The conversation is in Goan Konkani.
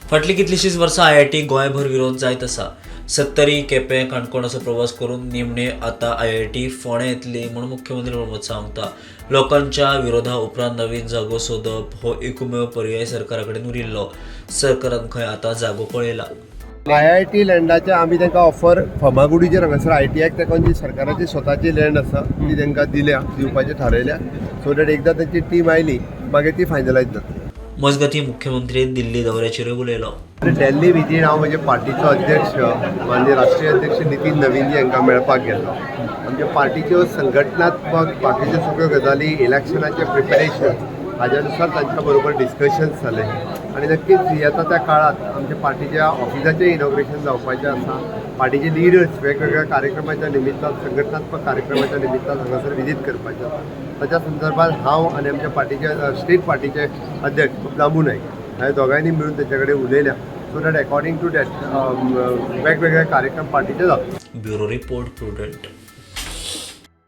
फाटलीं कितलींशींच वर्सां आयआयटी गोंयभर विरोध जायत आसा. सत्तरी, केपें, काणकोण असो प्रवास करून निमणे आतां आयआयटी फोंडें येतली म्हूण मुख्यमंत्री प्रमोद सावंत. लोकांच्या विरोधा उपरांत नवीन जागो सोदप हो एकमेव पर्याय सरकारा कडेन उरिल्लो. सरकारान खंय आतां जागो पळयला. आयआयटी लँडाचे आमी तांकां ऑफर फर्मागुडीचेर हांगासर आयटीआयक तेंकोन जी सरकाराची स्वताची लँड आसा ती तांकां दिल्या, दिवपाचें थारायल्या, सो that एकदां तांची टीम आयली मागीर ती फायनलायज जातली. मजगतीं, मुख्यमंत्री दिल्ली दौऱ्याचेरूय उलयलो. दिल्ली विजीट हांव म्हजे पार्टीचो अध्यक्ष माननीय राष्ट्रीय अध्यक्ष नितीन नवीनजी हांकां मेळपाक गेल्लो. आमच्या पार्टीच्यो संघटनात्मक बाकीच्यो सगळ्यो गजाली, इलेक्शनाचें प्रिपेरेशन हाज्या नुसार तांच्या बरोबर डिस्कशन्स जाले आनी नक्कीच येता त्या काळात आमच्या पार्टीच्या ऑफिसाचें इनॉग्रेशन जावपाचें आसा. पार्टीचे लिडर्स वेगवेगळ्या कार्यक्रमाच्या निमित्तान, संघटनात्मक कार्यक्रमाच्या निमित्तान हांगासर विजीट करपाचें आसा. ताच्या संदर्भात हांव आनी आमच्या पार्टीचे स्टेट पार्टीचे अध्यक्ष दामू नायक ह्या दोगांयनी मिळून तेंच्या कडेन उलयल्या, so that according to that वेगवेगळे कार्यक्रम पार्टीचे जाता. Bureau report, prudent.